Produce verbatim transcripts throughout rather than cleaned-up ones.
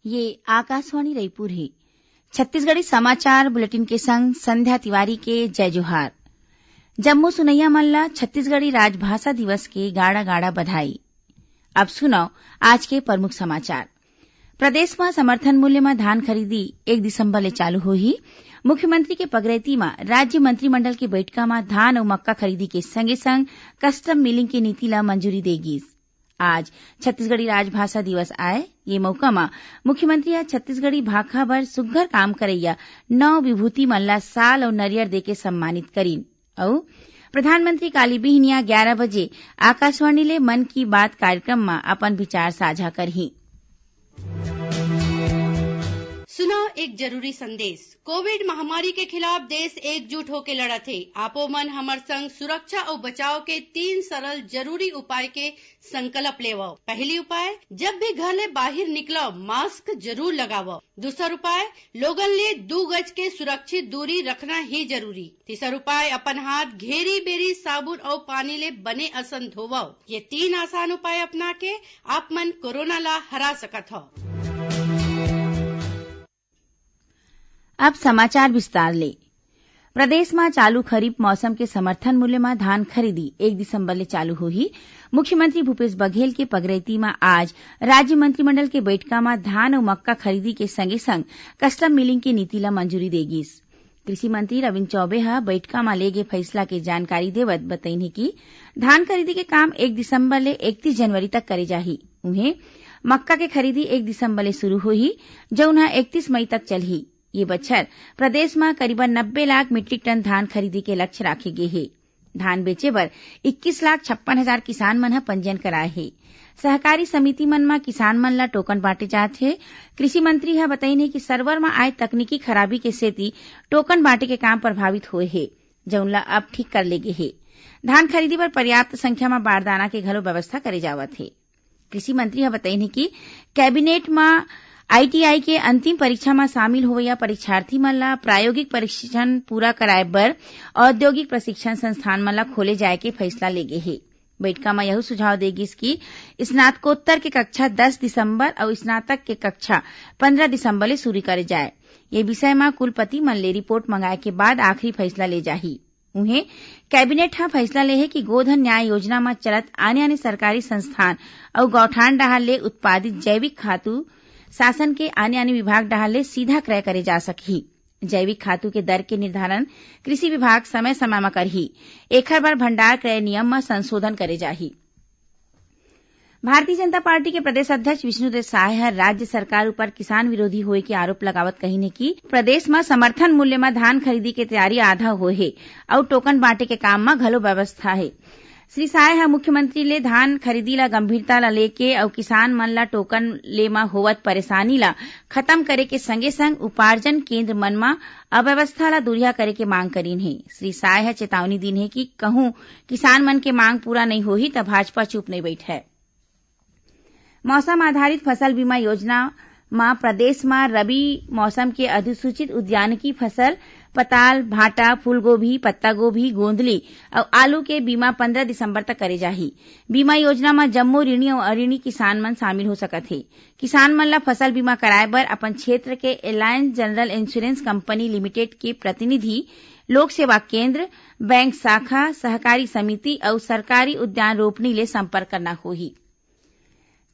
ये आकाशवाणी रायपुर हे। छत्तीसगढ़ी समाचार बुलेटिन के संग संध्या तिवारी के जय जोहार। जम्मो सुनइया मन ला छत्तीसगढ़ी राजभाषा दिवस के गाड़ा गाड़ा बधाई। अब सुनव आज के प्रमुख समाचार। प्रदेश म समर्थन मूल्य म धान खरीदी एक दिसंबर ले चालू होही। मुख्यमंत्री के पगरैती म राज्य मंत्रिमंडल के बइठका म धान अउ मक्का खरीदी के संगे संग कस्टम मिलिंग के नीति ला मंजूरी दे गीस। आज छत्तीसगढ़ी राजभाषा दिवस आय। ये मौका म मुख्यमंत्री ह छत्तीसगढ़ी भाखा बर सुग्घर काम करइया नौ विभूति मन ला साल अउ नरियर देके सम्मानित करीन। अउ प्रधानमंत्री काली बिहनिया ग्यारा बजे आकाशवाणी ले मन की बात कार्यक्रम म अपन विचार साझा करही। सुनव एक जरूरी संदेश। कोविड महामारी के खिलाफ देश एकजुट होके लड़त हे। आपो मन हमर संग सुरक्षा अउ बचाव के तीन सरल जरूरी उपाय के संकल्प लेवव। पहली उपाय, जब भी घर ले बाहिर निकलव, मास्क जरूर लगावव। दूसर उपाय, लोगन ले दू गज के सुरक्षित दूरी रखना ही जरूरी। तीसर उपाय, अपन हाथ घेरी बेरी साबुन अउ पानी ले बने असन धोवव। ये तीन आसान उपाय अपना के आप मन कोरोना ला हरा सकत हव। अब समाचार विस्तार ले। प्रदेश म चालू खरीफ मौसम के समर्थन मूल्य म धान खरीदी एक दिसंबर ले चालू होही। मुख्यमंत्री भूपेश बघेल के पगरैती म आज राज्य मंत्रिमंडल के बइठका म धान अउ मक्का खरीदी के संगे संग कस्टम मिलिंग के नीति ल मंजूरी दे गीस। कृषि मंत्री रविंद्र चौबे ह बइठका म ले गे फैसला के जानकारी देवत बतईन हे कि धान खरीदी के काम एक दिसंबर ले इकतीस जनवरी तक करे जाही। उहें, मक्का के खरीदी एक दिसंबर ले शुरू होही, जउन ह इकतीस मई तक चलही। ये बछर प्रदेश म करीबन नब्बे लाख मीट्रिक टन धान खरीदी के लक्ष्य राखे गे हे। धान बेचे बर इक्कीस लाख छप्पन हजार किसान मन ह पंजीयन कराए हे। सहकारी समिति मन म किसान मन ल टोकन बांटे जात हे। कृषि मंत्री ह बतईन हे कि सर्वर म आए तकनीकी खराबी के सेती टोकन बांटे के काम प्रभावित होए हे, जउन ल अब ठीक कर ले गे हे। धान खरीदी बर पर्याप्त संख्या म बारदाना के घलो व्यवस्था करे जावत हे। कृषि मंत्री ह बतईन हे कि कैबिनेट म आईटीआई के अंतिम परीक्षा म शामिल होवइया परीक्षार्थी मन ल प्रायोगिक परीक्षण पूरा कराए बर औद्योगिक प्रशिक्षण संस्थान मन ल खोले जाए के फैसला ले गे हे। बइठका म यहू सुझाव दे गिस कि स्नातकोत्तर के कक्षा दस दिसंबर अउ स्नातक के कक्षा पंद्रह दिसंबर ले शुरू करे जाए। ये विषय म कुलपति मन ले रिपोर्ट मंगाए के बाद आखिरी फैसला ले जाही। उहें, कैबिनेट ह फैसला ले हे कि गोधन न्याय योजना म चलत आने-आने सरकारी संस्थान अउ गौठान डहार ले उत्पादित जैविक खातू शासन के आने-आने विभाग डहार ले सीधा क्रय करे जा सकही। जैविक खातू के दर के निर्धारण कृषि विभाग समय-समय म करही। एखर बर भंडार क्रय नियम म संशोधन करे जाही। भारतीय जनता पार्टी के प्रदेश अध्यक्ष विष्णुदेव साय ह राज्य सरकार ऊपर किसान विरोधी होए के आरोप लगावत कहिन हे कि प्रदेश म समर्थन मूल्य म धान खरीदी के तैयारी आधा होए हे अउ टोकन बांटे के काम म घलो व्यवस्था हे। श्री साय ह मुख्यमंत्री ले धान खरीदी ला गंभीरता ला लेके अउ किसान मन ला टोकन ले म होवत परेशानी ला खत्म करे के संगे संग उपार्जन केंद्र मन म अव्यवस्था ला दूरिहा करे के मांग करीन हे। श्री साय ह चेतावनी दीन हे कि कहूं किसान मन के मांग पूरा नइ होही, त भाजपा चुप नइ बइठय। मौसम आधारित फसल बीमा योजना म प्रदेश म रबी मौसम के अधिसूचित उद्यानिकी फसल पताल, भांटा, फूलगोभी, पत्तागोभी, गोंदली अउ आलू के बीमा पंद्रह दिसंबर तक करे जाही। बीमा योजना म जम्मो ऋणी अउ अऋणी किसान मन शामिल हो सकत हे। किसान मन ल फसल बीमा कराए बर अपन क्षेत्र के alliance general insurance company limited के प्रतिनिधि, लोक सेवा केंद्र, बैंक शाखा, सहकारी समिति अउ सरकारी उद्यान रोपनी ले संपर्क करना होही।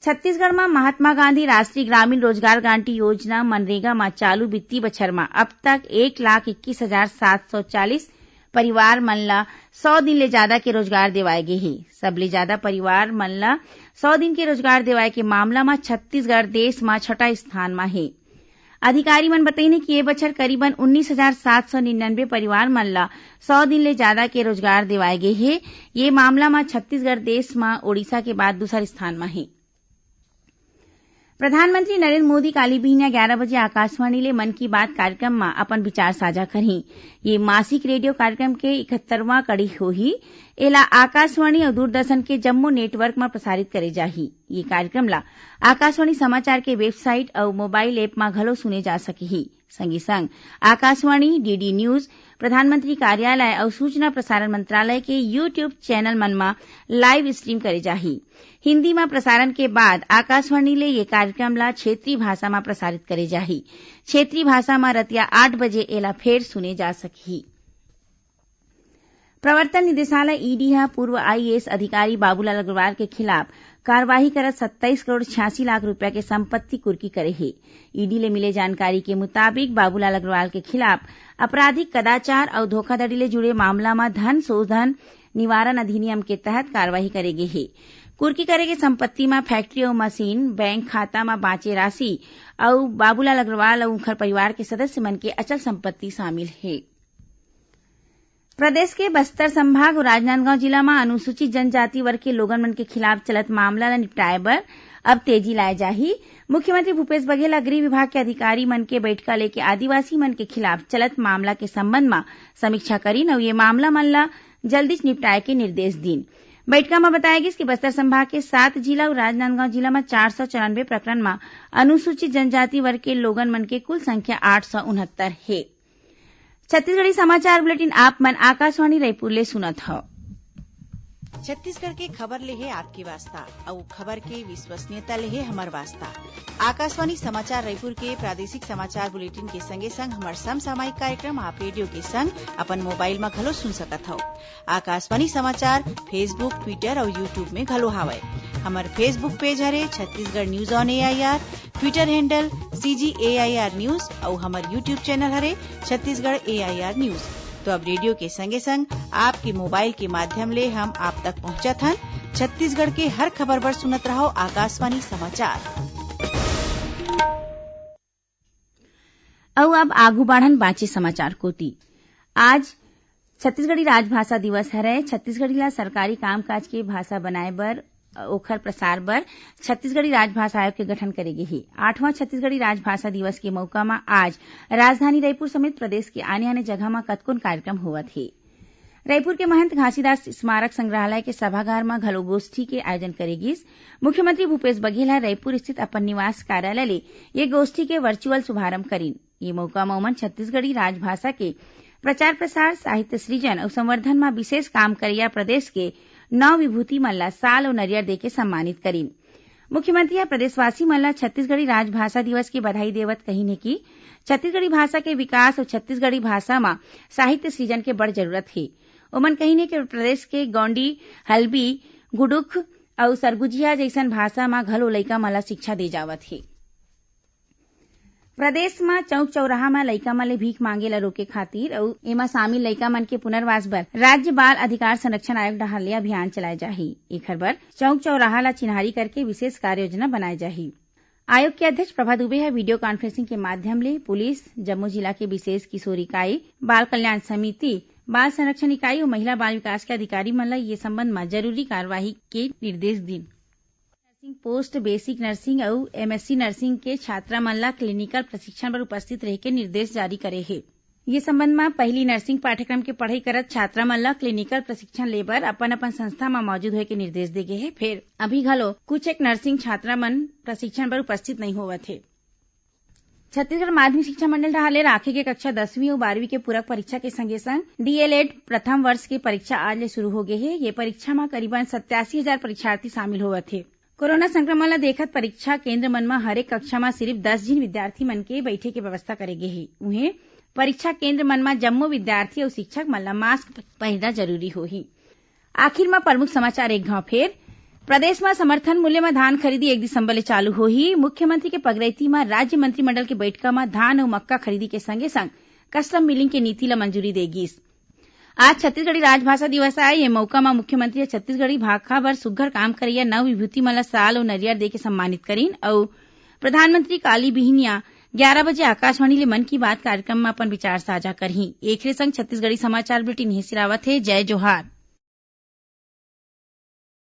छत्तीसगढ़ म महात्मा गांधी राष्ट्रीय ग्रामीण रोजगार गारंटी योजना, मनरेगा, म चालू वित्तीय बछर म अब तक एक लाख इक्कीस हजार सात सौ चालीस परिवार मन ल सौ दिन ले जादा के रोजगार देवाए गे हे। सबले जादा परिवार मन ल सौ दिन के रोजगार देवाए के मामला म छत्तीसगढ़ देश म छठा स्थान म हे। अधिकारी मन बतईन हे कि ए बछर करीबन उन्नीस हजार सात सौ निन्यानवे परिवार मन ल सौ दिन ले जादा के रोजगार देवाए गे हे। ये मामला म छत्तीसगढ़ देश म ओडिशा के बाद दूसर स्थान म हे। प्रधानमंत्री नरेंद्र मोदी काली बिहनिया ग्यारा बजे आकाशवाणी ले मन की बात कार्यक्रम म अपन विचार साझा करही। ये मासिक रेडियो कार्यक्रम के इकहत्तरवां कड़ी होही। एला आकाशवाणी अउ दूरदर्शन के जम्मो नेटवर्क म प्रसारित करे जाही। ये कार्यक्रम ला आकाशवाणी समाचार के वेबसाइट अउ मोबाइल ऐप म घलो सुने जा सकही। संगे संग आकाशवाणी, डीडी न्यूज, प्रधानमंत्री कार्यालय अउ सूचना प्रसारण मंत्रालय के YouTube चैनल मन म लाइव स्ट्रीम करे जाही। हिंदी म प्रसारण के बाद आकाशवाणी ले ये कार्यक्रम ला क्षेत्रीय भाषा म प्रसारित करे जाही। क्षेत्रीय भाषा म रतिया आठ बजे एला फेर सुने जा सकही। प्रवर्तन निदेशालय, ईडी ह पूर्व आईएएस अधिकारी बाबूलाल अग्रवाल के खिलाफ कार्रवाई करत सत्ताईस करोड़ छियासी लाख रुपया के संपत्ति कुर्की करे हे। ईडी ले मिले जानकारी के मुताबिक, बाबूलाल अग्रवाल के खिलाफ आपराधिक कदाचार अउ धोखाधड़ी ले जुड़े मामला म धन शोधन निवारण अधिनियम के तहत कार्रवाई करे गे हे। कुर्की करे के संपत्ति म फैक्ट्री अउ मशीन, बैंक खाता म बांचे राशि अउ बाबूलाल अग्रवाल अउ उंखर परिवार के सदस्य मन के अचल संपत्ति शामिल हे। प्रदेश के बस्तर संभाग अउ राजनांदगांव जिला म अनुसूचित जनजाति वर्ग के लोगन मन के खिलाफ चलत मामला ल निपटाए बर अब तेजी लाए जाही। मुख्यमंत्री भूपेश बघेल ह गृह विभाग के अधिकारी मन के बैठका लेके आदिवासी मन के खिलाफ चलत मामला के संबंध म समीक्षा करिन अउ ये मामला मन ल जल्दीच निपटाए के निर्देश दीन। बैठका म बताया गिस कि बस्तर संभाग के सात जिला अउ राजनांदगांव जिला म चार सौ चौरानबे प्रकरण म अनुसूचित जनजाति वर्ग के लोगन मन के कुल संख्या आठ सौ उनहत्तर हे। छत्तीसगढ़ी समाचार बुलेटिन आप मन आकाशवाणी रायपुर ले सुनत हव। छत्तीसगढ़ के खबर ले हे आपके वास्ता, अउ खबर के विश्वसनीयता ले हे हमर वास्ता। आकाशवाणी समाचार रायपुर के प्रादेशिक समाचार बुलेटिन के संगे संग हमर समसामयिक कार्यक्रम आप रेडियो के संग अपन मोबाइल म घलो सुन सकत हव। आकाशवाणी समाचार Facebook, Twitter अउ YouTube में घलो हावय। हमर Facebook पेज हरे Chhattisgarh news on AIR, Twitter handle CG AIR news अउ हमर YouTube चैनल हरे छत्तीसगढ़ एआईआर न्यूज। तो अब रेडियो के संगे संग आपके मोबाइल के माध्यम ले हम आप तक पहुंचत हन। छत्तीसगढ़ के हर खबर बर सुनत रहव आकाशवाणी समाचार। अउ अब आगू बाढ़न बांचे समाचार कोति। आज छत्तीसगढ़ी राजभाषा दिवस हरय। छत्तीसगढ़ी ला सरकारी कामकाज के भाषा बनाए बर, ओखर प्रसार बर छत्तीसगढ़ी राजभाषा आयोग के गठन करे गे हे। आठवां छत्तीसगढ़ी राजभाषा दिवस के मउका म आज राजधानी रायपुर समेत प्रदेश के आने-आने जगह म कतकोन कार्यक्रम होवत हे। रायपुर के महंत घासीदास स्मारक संग्रहालय के सभागार म घलो गोष्ठी के आयोजन करे गिस। मुख्यमंत्री भूपेश बघेल ह रायपुर स्थित अपन निवास कार्यालय ले ये गोष्ठी के वर्चुअल शुभारंभ करिन। ये मउका म ओमन छत्तीसगढ़ी राजभाषा के प्रचार प्रसार, साहित्य सृजन अउ संवर्धन म विशेष काम करइया प्रदेश के नौ विभूति मन ला साल अउ नरियर देके सम्मानित करिन। मुख्यमंत्री ह प्रदेशवासी मन ला छत्तीसगढ़ी राजभाषा दिवस के बधाई देवत कहिन हे कि छत्तीसगढ़ी भाषा के विकास अउ छत्तीसगढ़ी भाषा म साहित्य सृजन के बड़ जरूरत हे। ओमन कहिन हे कि प्रदेश के गोंडी, हल्बी, गुडुख अउ सरगुजिया जइसन भाषा म घलो लइका मन ला शिक्षा दे जावत हे। प्रदेश म चौक चौराहा म लइका मन ले भीख मांगे ला रोके खातिर अउ एमा शामिल लइका मन के पुनर्वास बर राज्य बाल अधिकार संरक्षण आयोग डहार ले अभियान चलाए जाही। एखर बर चौक चौराहा ला चिन्हारी करके विशेष कार्य योजना बनाए जाही। आयोग के अध्यक्ष प्रभा दुबे ह वीडियो कॉन्फ्रेंसिंग के माध्यम ले पुलिस, जम्मो जिला के विशेष किशोर इकाई, बाल कल्याण समिति, बाल संरक्षण इकाई अउ महिला बाल विकास के अधिकारी मन ल ये संबंध म जरूरी कार्यवाही के निर्देश दीन। नर्सिंग पोस्ट, बेसिक नर्सिंग अउ एमएससी नर्सिंग के छात्रा मन ला क्लिनिकल प्रशिक्षण बर उपस्थित रहे के निर्देश जारी करे हे। ये संबंध म पहिली नर्सिंग पाठ्यक्रम के पढ़ई करत छात्रा मन ला क्लिनिकल प्रशिक्षण ले बर अपन-अपन संस्था म मौजूद होए के निर्देश दे गे हे। फेर अभी घलो कुछ एक नर्सिंग छात्रा मन प्रशिक्षण बर उपस्थित नइ होवत हे। छत्तीसगढ़ माध्यमिक शिक्षा मंडल डहार ले राखे गे कक्षा दसवीं अउ बारहवीं के पूरक परीक्षा के संगे संग डीएलएड प्रथम वर्ष के परीक्षा आज ले शुरू हो गे हे। ये परीक्षा म करीबन सत्यासी हजार परीक्षार्थी शामिल होवत हे। कोरोना संक्रमण ल देखत परीक्षा केंद्र मन म हरेक कक्षा म सिरिफ दस झिन विद्यार्थी मन के बइठे के व्यवस्था करे गे हे। उहें, परीक्षा केंद्र मन म जम्मो विद्यार्थी अउ शिक्षक मन ल मास्क पहिरना जरूरी होही। आखिर म प्रमुख समाचार एक घांव फेर। प्रदेश म समर्थन मूल्य म धान खरीदी एक दिसंबर ले चालू होही। मुख्यमंत्री के पगरैती म राज्य मंत्रिमंडल के बइठका म धान अउ मक्का खरीदी के संगे संग कस्टम मिलिंग के नीति ल मंजूरी दे गिस। आज छत्तीसगढ़ी राजभाषा दिवस आय। ये मउका म मुख्यमंत्री ह छत्तीसगढ़ी भाखा बर सुग्घर काम करइया नव विभूति मन ल साल अउ नरियर देके सम्मानित करिन अउ प्रधानमंत्री काली बिहनिया ग्यारा बजे आकाशवाणी ले मन की बात कार्यक्रम म अपन विचार साझा करही। एखरे संग छत्तीसगढ़ी समाचार बुलेटिन इहें सिरावत हे। जय जोहार।